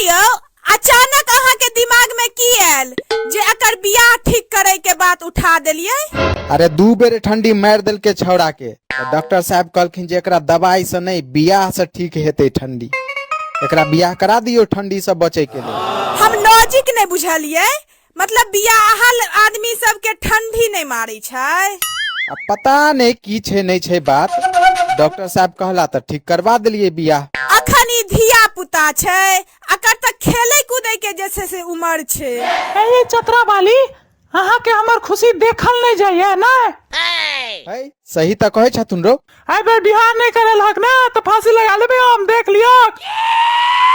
यौ, अचानक अहाँ के दिमाग में की आयल जे एकर बियाह ठीक करे के बात उठा देलियै? अरे 2 बेर ठंडी मारि देलकै छौड़ा के, तऽ डॉक्टर साहब कहलखिन जे एकरा दवाई से नहि बियाह से ठीक हेतै ठंडी, एकरा बियाह करा दियौ ठंडी से बचै के लेल। हम लॉजिक नहि बुझलियै, मतलब बियाह आदमी सबके ठंडी नहि मारै छै? आ पता नहि की छै नहि छै बात, डॉक्टर साहब कहला तऽ ठीक करवा देलियै बियाह। अखन ई धिया पुता छै, अकर तऽ खेलै कूदै के जे छै से उमर छै। ए चतरा वाली, अहाँ के हमर खुशी देखल नहि जाइए ने? है सही तऽ कहै छथुन रौ। एहि बेर बिहार नहि करेलक ने तऽ फांसी लगा लेबै हम, देख लियक।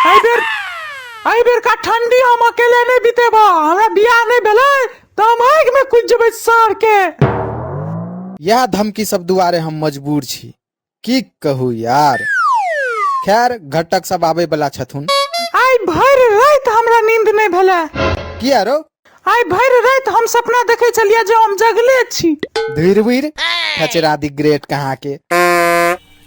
एहि बेर का ठंडी हम अकेले नहि बितेबो, हमरा बियाह नहि भेलै तऽ हम आगि में कूदि जेबै सार के। इएह धमकी सब दुआरे हम मजबूर छी, की कहू यार। खैर घटक सब आबै बला छथुन। आइ भरि राति हमरा नींद नहि भेलै। किया रौ? आइ भरि राति हम सपना देखै छलियै जे हम जगले छी। धुर खचरा दी ग्रेट कहाँ के।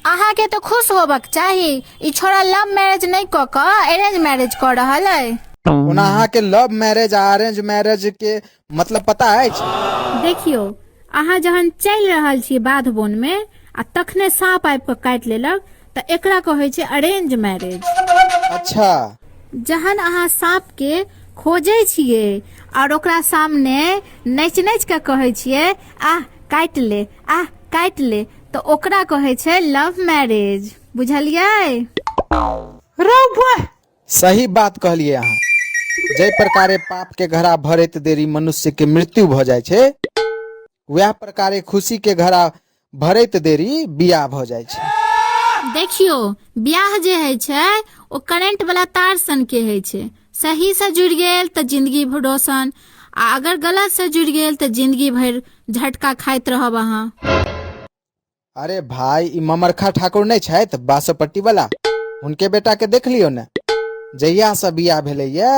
अहाँ के तो खुश होबक चाही, ई छोरा लव मैरिज नहीं क क अरेंज मैरिज क रहल अइ। ओना अहाँ के लव मैरिज आ अरेंज मैरिज के मतलब पता अछि? देखियो अहाँ जहन चलि रहल छी बाध बोन में आ तखने सांप आबि क काटि लेलक त एकरा कहै छै अरेंज मैरिज। अच्छा। जहन अहाँ सांप के खोजै छियै और ओकरा सामने नचि नचि के कहै छियै आह काटि ले, आह काटि ले, त ओकरा कहै छै लव मैरिज। बुझलियै? रौ बॉय। सही बात कहलियै अहाँ। जाहि प्रकारे पाप के घड़ा भरैत देरी मनुष्य के मृत्यु भ जाइ छै, वएह प्रकारे खुशी के घड़ा भरैत देरी बियाह भ जाइ छै। देखियो बियाह जे होइ छै ओ करेंट वाला तार सन के होइ छै, सही से जुड़ि गेल तऽ जिंदगी भर रोशन, आ अगर गलत से जुड़ि गेल तऽ जिंदगी भरि झटका खाइत रहब अहाँ। अरे भाई, ई ममरखा ठाकुर नहि छथि बासोपट्टी वाला, हुनके बेटा के देख लियौ ने, जहिया से बियाह भेलैया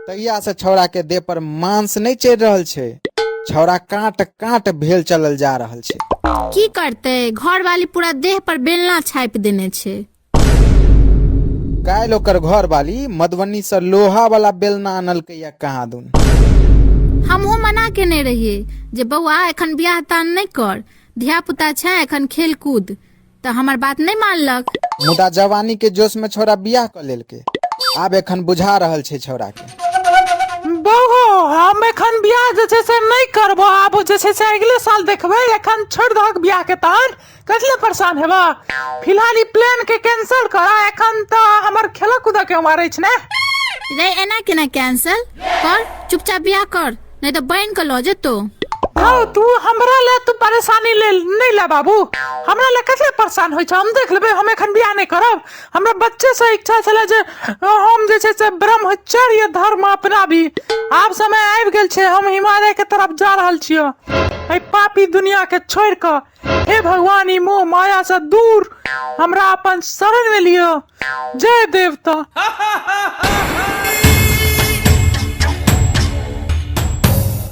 तहिया से छौड़ा के देह पर मांस नहि चढ़ि रहल छै, छौड़ा कांट कांट भेल चलल जा रहल छै। की करतै, घर वाली पूरा देह पर बेलना छापि देने छै। काल्हि ओकर घर वाली मधुबनी से लोहा वाला बेलना आनलकै या कहाँ दुन। हमहूँ मना केने रहियै जे बौआ एखन बियाह तान नहि कर, धिया पुता छै एखन खेल कूद, तऽ हमर बात नहि मानलक। मुदा जवानी के जोश में छौड़ा बियाह कऽ लेलकै, आब एखन बुझा रहल छै छौड़ा के। बौहो, हम एखन बियाह जे छै से नहि करबो, आब जे छै से अगिले साल देखबै, एखन छोड़ि दहक बियाह के तान, कथी लए परेशान हेबा। फिलहाल ई प्लान के कैंसिल कर, एखन तऽ हमर खेलऽ कूदऽ के उमर अछि ने। रे एना केना कैंसिल कर, चुपचाप बियाह कर, नहीं तो बन के लऽ जेतो। हौ तू हमरा ले तू परेशानी ले नहीं ले बाबू, हमरा ले कथी लए परेशान होइ छ, हम देख लेबै, हम एखन बियाह नहीं करब। हमरा बच्चे से इच्छा छलै जे हम जे छै से ब्रह्मचर्य धर्म अपनाबी, आब समय आबि गेल छै, हम हिमालय के तरफ जा रहल छियै, एहि पापी दुनिया के छोड़ि कऽ। हे भगवान, ई मोह माया से दूर हमरा अपन शरण में लिअ, जय देवता।